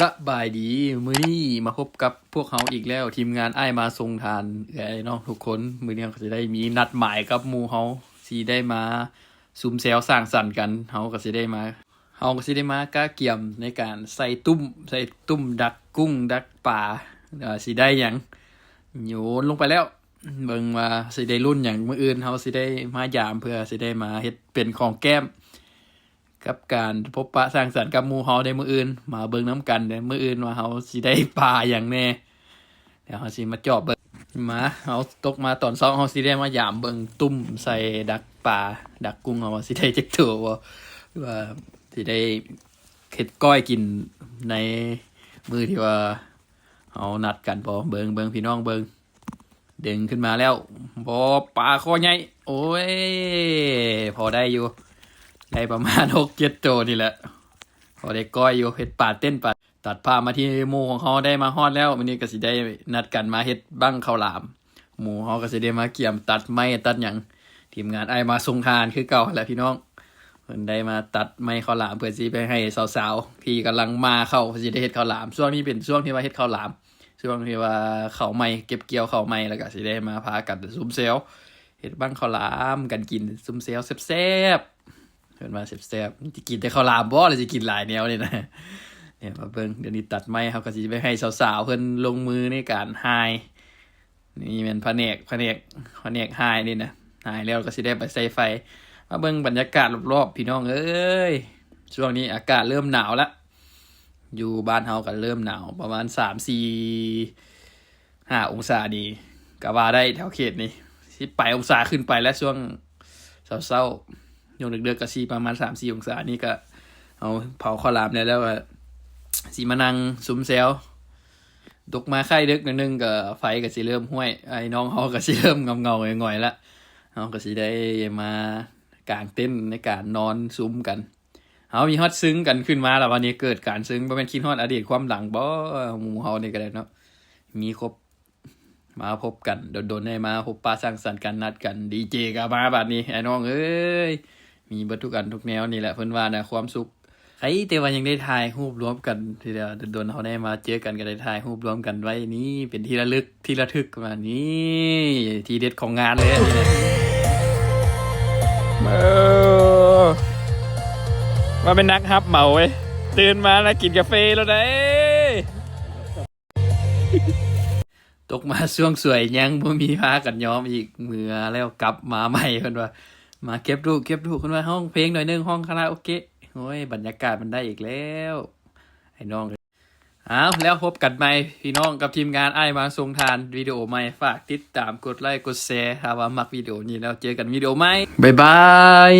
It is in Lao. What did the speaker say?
ສະບາຍດີ ມື້ນີ້ມາພົບກັບພວກເຮົາອີກແລ້ວ ທີມງານອ້າຍມາຊົງທ່ານ ເອື້ອຍນ້ອງທຸກຄົນ. ມື້ນີ້ເຮົາກໍຊິໄດ້ມີນັດໝາຍກັບໝູ່ເຮົາ ຊິໄດ້ມາຊຸມແຊວສ້າງສັນກັນ. ເຮົາກໍຊິໄດ້ມາ ເຮົາກໍຊິໄດ້ມາກະກຽມໃນການໃສ່ຕຸ້ມ ໃສ່ຕຸ້ມດັກກຸ້ງດັກປາ ວ່າຊິໄດ້ຫຍັງ ໂຍນລົງໄປແລ້ວ. ເບິ່ງວ່າຊິໄດ້ລຸ້ນຫຍັງ ມື້ອື່ນເຮົາຊິໄດ້ມາຢາມ ເພື່ອຊິໄດ້ມາເຮັດເປັນຂອງແກ້ມ ກັບການພົບປະສັງສັນກັບໝູ່ເຮົາໃນມື້ອື່ນ. ມາເບິ່ງນຳກັນເດີ ມື້ອື່ນວ່າເຮົາຊິໄດ້ປາຫຍັງແດ່. ດຽວເຮົາຊິມາຈອບເບິ່ງ ມາ ເຮົາຕົກມາຕອນເຊົ້າ ເຮົາຊິໄດ້ມາຢາມເບິ່ງຕຸ້ມໃສ່ດັກປາ ດັກກຸ້ງເຮົາວ່າຊິໄດ້ຈັກໂຕບໍ່ ຫຼືວ່າຊິໄດ້ເຮັດກ້ອຍກິນໃນມື້ທີ່ວ່າເຮົານັດກັນບໍ່. ເບິ່ງ ເບິ່ງ ພີ່ນ້ອງເບິ່ງ ດຶງຂຶ້ນມາແລ້ວ ບໍ່ ປາຄໍໃຫຍ່ ໂອ້ຍ ພໍໄດ້ຢູ່ ໄດ້ປະມານຫົກເຈັດໂຕນີ້ແຫຼະ ພໍໄດ້ກ້ອຍຢູ່ ເຮັດປາເຕັ້ນປາ. ຕັດພາບມາທີ່ໝູ່ຂອງເຮົາໄດ້ມາຮອດແລ້ວ ມື້ນີ້ກໍຊິໄດ້ນັດກັນມາເຮັດບັ້ງເຂົ້າຫຼາມ. ໝູ່ເຮົາກໍຊິໄດ້ມາກຽມຕັດໄມ້ຕັດຫຍັງ ທີມງານອ້າຍມາຊົງທ່ານຄືເກົ່າຫັ້ນແຫຼະພີ່ນ້ອງ. ເພິ່ນໄດ້ມາຕັດໄມ້ເຂົ້າຫຼາມ ເພື່ອຊິໄປໃຫ້ສາວໆທີ່ກຳລັງມາເຂົ້າ ເພື່ອຊິໄດ້ເຮັດເຂົ້າຫຼາມ. ຊ່ວງນີ້ເປັນຊ່ວງທີ່ວ່າເຮັດເຂົ້າຫຼາມ ຊ່ວງທີ່ວ່າເຂົ້າໃໝ່ ເກັບກ່ຽວເຂົ້າໃໝ່ ແລ້ວກໍຊິໄດ້ມາພາກັນຊຸມແຊວ ເຮັດບັ້ງເຂົ້າຫຼາມກັນກິນ ຊຸມແຊວແຊບໆ. ເພິ່ນວ່າແຊບໆ ຊິກິນແຕ່ເຂົ້າຫຼາມບໍ່ ຫຼືຊິກິນຫຼາຍແນວນີ້ນະ. ນີ້ມາເບິ່ງ ດຽວນີ້ຕັດໄມ້ ເຮົາກໍຊິໄປໃຫ້ສາວໆເພິ່ນລົງມືໃນການຫາຍ. ນີ້ແມ່ນພະແນກ ພະແນກ ພະແນກຫາຍນີ້ນະ ຫາຍແລ້ວກໍຊິໄດ້ໄປໃສ່ໄຟ. ມາເບິ່ງບັນຍາກາດລອບໆ ພີ່ນ້ອງເອີຍ ຊ່ວງນີ້ອາກາດເລີ່ມໜາວລະ ຢູ່ບ້ານເຮົາກໍເລີ່ມໜາວ ປະມານສາມ ສີ່ ຫ້າອົງສານີ້ກໍວ່າໄດ້ ແຖວເຂດນີ້ ສິບປາຍອົງສາຂຶ້ນໄປແລ້ວ ຊ່ວງເຊົ້າໆ ຊ່ວງເດິກໆກໍຊິປະມານສາມ ສີ່ອົງສາ. ນີ້ກໍເຮົາເຜົາເຂົ້າຫຼາມແລ້ວ ແລ້ວກໍຊິມານັ່ງຊຸມແຊວ. ຕົກມາຄ້າຍເດິກໜ້ອຍໜຶ່ງກໍໄຟກໍຊິເລີ່ມຫ້ວຍ ອ້າຍນ້ອງເຮົາກໍຊິເລີ່ມເຫງົາໆຫງອຍໆລະ. ເຮົາກໍຊິໄດ້ມາກາງເຕັນໃນການນອນຊຸມກັນ. ເຮົາມີຮອດຊຶ້ງກັນຂຶ້ນມາລະ ບາດນີ້ເກີດການຊຶ້ງ ບໍ່ແມ່ນຄິດຮອດອະດີດຄວາມຫຼັງບໍ່? ໝູ່ເຮົານີ້ກໍໄດ້ເນາະ ມີຄົບ ມາພົບກັນດົນໆ ໄດ້ມາພົບປະສັງສັນກັນ ນັດກັນ ດີເຈກໍມາບາດນີ້ ອ້າຍນ້ອງເອີຍ ມີເບິດທຸກອັນທຸກແນວ. ນີ້ແຫຼະເພິ່ນວ່ານະ ຄວາມສຸກ. ໃຄແຕ່ວ່າຍັງໄດ້ຖ່າຍຮູບລວມກັນ ທີເທື່ອດົນໆ ເຮົາໄດ້ມາເຈີກັນ ກໍໄດ້ຖ່າຍຮູບລວມກັນໄວ້ ນີ້ເປັນທີ່ລະລຶກ ທີ່ລະທຶກ ວ່ານີ້ທີເດັດຂອງງານເລີຍ. ເອີ ວ່າແມ່ນນັກຮັບເໝົາເວີຍ ຕື່ນມາແລ້ວກິນກາເຟໂລດໃດ໋. ຕົກມາຊ່ວງສວຍ ຍັງບໍ່ມີພາກັນຍອມອີກ ເມືອແລ້ວກັບມາໃໝ່. ເພິ່ນວ່າ ມາເກັບລູກ ເກັບລູກ ເພິ່ນວ່າຮ້ອງເພງໜ້ອຍໜຶ່ງ ຮ້ອງຄາຣາໂອເກະ. ໂອ້ຍ ບັນຍາກາດມັນໄດ້ອີກແລ້ວ ໄອ້ນ້ອງ. ອ້າວ ແລ້ວພົບກັນໃໝ່ພີ່ນ້ອງ ກັບທີມງານອ້າຍມາຊົງທ່ານ ວິດີໂອໃໝ່. ຝາກຕິດຕາມ ກົດໄລ ກົດແຊ ຖ້າວ່າມັກວິດີໂອນີ້ແລ້ວ ເຈີກັນວິດີໂອໃໝ່ ບາຍບາຍ.